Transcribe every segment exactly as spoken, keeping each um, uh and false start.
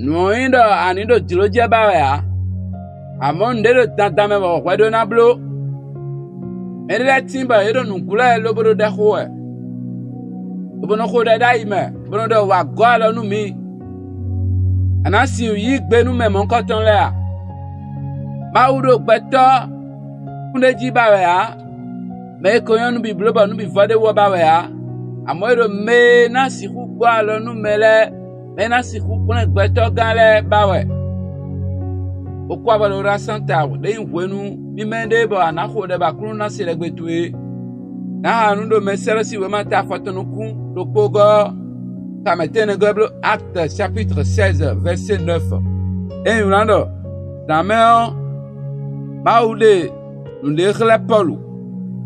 Nǔ ɔ́ nyí ɖɔ a nǐ ɖo jlǒ jɛ ba wɛ ǎ; amɔ̌ nǔɖé ɖo dandan mɛ bɔ hwɛ ɖó ná bló. Mɛɖé lɛ́ɛ tíin bɔ yě ɖo nǔglɔ́ wɛ lobo ɖo ɖɛ xo wɛ, lobo nɔ xo ɖɛ ɖ'ayǐ mɛ, bó nɔ ɖɔ wǎ gɔ́ alɔ nú mǐ. A nǎ sixú yí gbe nú mɛ mɔ̌hunkɔtɔn lɛ́ɛ a? Mawu ɖo gbɛtɔ́ kúnɖéjí ba wɛ ǎ; mɛ e ko nyɔ́ nú bǐbló bɔ nǔ bǐ vɔ ɖ'é wú ɔ́ ba wɛ ǎ; amɔ̌ è ɖo mɛ e ná sixú gɔ́ alɔ nú mɛ lɛ́ɛ, mɛ e ná sixú hwlɛ́n gbɛtɔ́gán lɛ́ɛ ba wɛ. Bó kú avɔ ɖo Rasanta ɖé nyí hwenu mímɛ́ ɖé bɔ a nǎ xo ɖɛ bɔ Aklúnɔ ná se ɖɛgbe towe é. Nǎ ha nǔ ɖo Mɛsɛ́lɔ́ sín wěma ta afɔtɔn nukún ɖokpógɔ́ ɔ́, xamɛ tɛ́nnɛgɔ́ e bló Acte chapitre seize verset neuf. É nyí wlán ɖɔ: Zǎn mɛ ɔ́, Mawu ɖe nǔɖé xlɛ́ Pɔ́lu.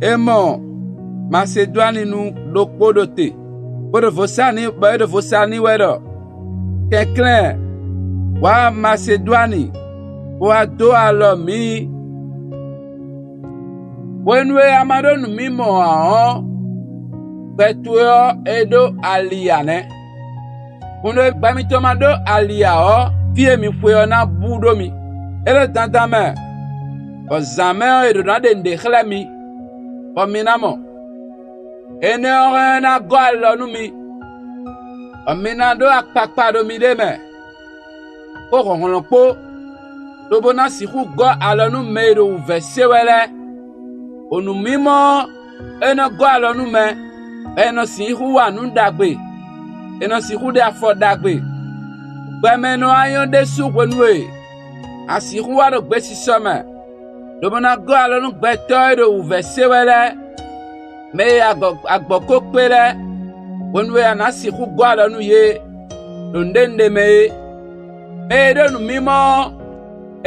É mɔ Masedwani nu ɖokpó ɖo te, bó ɖo vo sa n'i, bɔ é ɖo vo sa n'i wɛ ɖɔ: Kɛnklɛ́n, wǎ Masedwani, bó wá dó alɔ mǐ. Hwenu e a ma ɖó nǔ mì mɔ ǎ ɔ́, gbɛ towe ɔ́, é ɖó ali ǎ nɛ́. Hwenu e gbɛ mitɔn ma ɖó ali ǎ ɔ́, fí e mi xwe ɔ́ ná bú ɖó mi. É ɖo dandan mɛ, bɔ zǎn mɛ ɔ́, è ɖǒ ná ɖe nǔɖé xlɛ́ mi, bɔ mi ná mɔ. Énɛ́ ɔ́ hɛn ɔ́ ná gɔ́ alɔ nú mi, bɔ mi ná ɖó akpakpa ɖo miɖée mɛ, kpó hlɔ̌nhlɔ́n kpó, lobo ná sixú gɔ́ alɔ nú mɛ e ɖo wǔvɛ́ se wɛ lɛ́ɛ. Onǔmimɔ ɔ́, é nɔ gɔ́ alɔ nú mɛ, bɔ è nɔ sixú wa nǔ ɖagbe; è nɔ sixú ɖe afɔ ɖagbe. Gbɛmɛ nɔ wá nyɔ́ ɖésú hwenu e a sixú wá ɖo gbesisɔ mɛ, lobo ná gɔ́ alɔ nú gbɛtɔ́ e ɖo wǔvɛ́ se wɛ lɛ́ɛ, mɛ e agbɔ- agbɔ̌ ko kpé lɛ́ɛ, hwenu e a nǎ sixú gɔ́ alɔ nú yě ɖo nǔɖé nǔɖé mɛ é. Mɛ e ɖó nǔmimɔ ɔ́,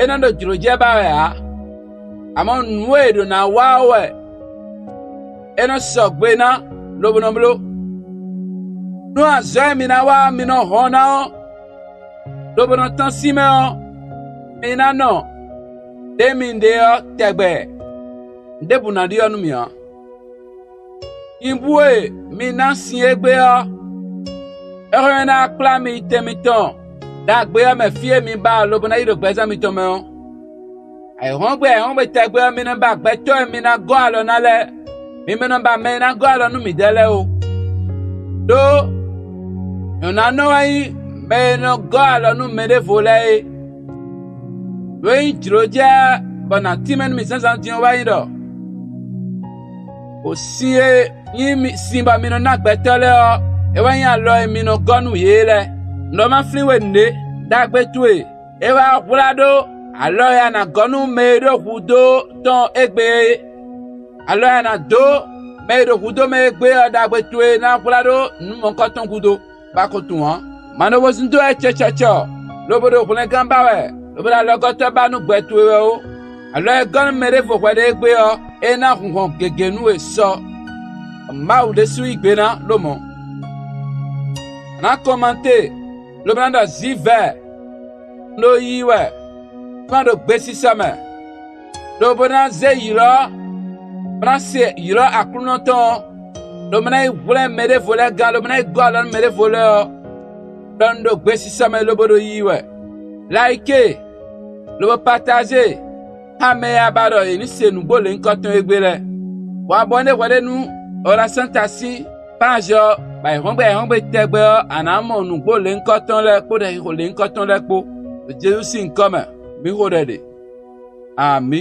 é nɔ ɖo jlǒ jɛ ba wɛ ǎ; amɔ̌ nǔ e è ɖǒ ná wa ɔ́ wɛ é nɔ sɔgbe ná, lobo nɔ bló. Nú azɔ̌ e mi ná wa ɔ́, mi nɔ hɔn ná ɔ́, lobo nɔ tɔ́n sín mɛ ɔ́, mi ná nɔ ɖě mi ɖe ɔ́ tɛgbɛ; nǔɖěbǔ ná ɖyɔ́ nú mì ǎ. Nyibú e mi ná sin égbé ɔ́, é hɔn ná kplá mi yi tɛn mitɔn ɖagbe ɔ́ mɛ fí e mi ba ɔ́ lobo ná yi ɖo gbɛzán mitɔn mɛ ɔ́. Ayǐhɔ́ngbe ayǐhɔ́ngbe tɛgbɛ ɔ́, mi nɔ ba gbɛtɔ́ e mi ná gɔ́ alɔ ná lɛ́ɛ; mi ma nɔ ba mɛ e ná gɔ́ alɔ nú midɛɛ lɛ́ɛ ó. Đó nyɔ̌nánɔ wɛ nyí mɛ e nɔ gɔ́ alɔ nú mɛɖěvo lɛ́ɛ é. Nǔ e nyí jlǒ jɛ bɔ nǎ tínmɛ nú mi zǎnzǎn din ɔ́ wɛ nyí ɖɔ: O sin e nyí mi sin bɔ mi nɔ ná gbɛtɔ́ lɛ́ɛ ɔ́, é wɛ nyí alɔ e mi nɔ gɔ́ nú yě lɛ́ɛ. Un ɖɔ má flín we nǔɖé; ɖagbe towe, é wá hwlá ɖó alɔ e a nǎ gɔ́ nú mɛ e ɖo hudó tɔn égbé é. Alɔ e a nǎ dó mɛ e ɖo hudó mɛ égbé ɔ́ ɖagbe towe ná hwlá ɖó nǔ mɔ̌hunkɔtɔn gúdo, bó a ko tunwun ǎ. Ma ɖo vodún dó wɛ cɛcɔcɔ, lobo ɖo hwlɛngán ba wɛ, lobo ɖo alɔgɔ́tɔ́ ba nú gbɛ towe wɛ ó. Alɔ e gɔ́ nú mɛ ɖěvo hwɛɖée gbé ɔ́, é ná hun hɔn gěgé nú we sɔ. Mawu ɖésú yí gbe ná ɖó mɔ̌. A nǎ kɔn mante, lobo ná ɖɔ zǐvɛ́, un ɖo yiyi wɛ, bó ná ɖo gbesisɔ mɛ, lobo ná zé ylɔ́, bó ná se ylɔ́ Aklúnɔ tɔn ɔ́, lobo ná yi hwlɛ́n mɛɖěvo lɛ́ɛ gán, lobo ná yi gɔ́ alɔ nú mɛɖěvo lɛ́ɛ ɔ́, ɖɔ un ɖo gbesisɔ mɛ lobo ɖo yiyi wɛ. Layíke, lobo patáze xá mɛ e a ba ɖɔ yě ní se nǔgbó lěhunkɔtɔn e gbé lɛ́ɛ. Wa bɔ é ɖe hwɛɖénu Olasanta sín Panzɔ́, bɔ ayǐhɔ́ngbe ayǐhɔ́ngbe tɛgbɛ ɔ́, a nǎ mɔ nǔgbó lěhunkɔtɔn lɛ́ɛ kpó ɖɛxixo lěhunkɔtɔn lɛ́ɛ kpó, ɖo Jezu sín nyǐkɔ mɛ. Mǐ xo ɖɛ ɖe. Amǐ.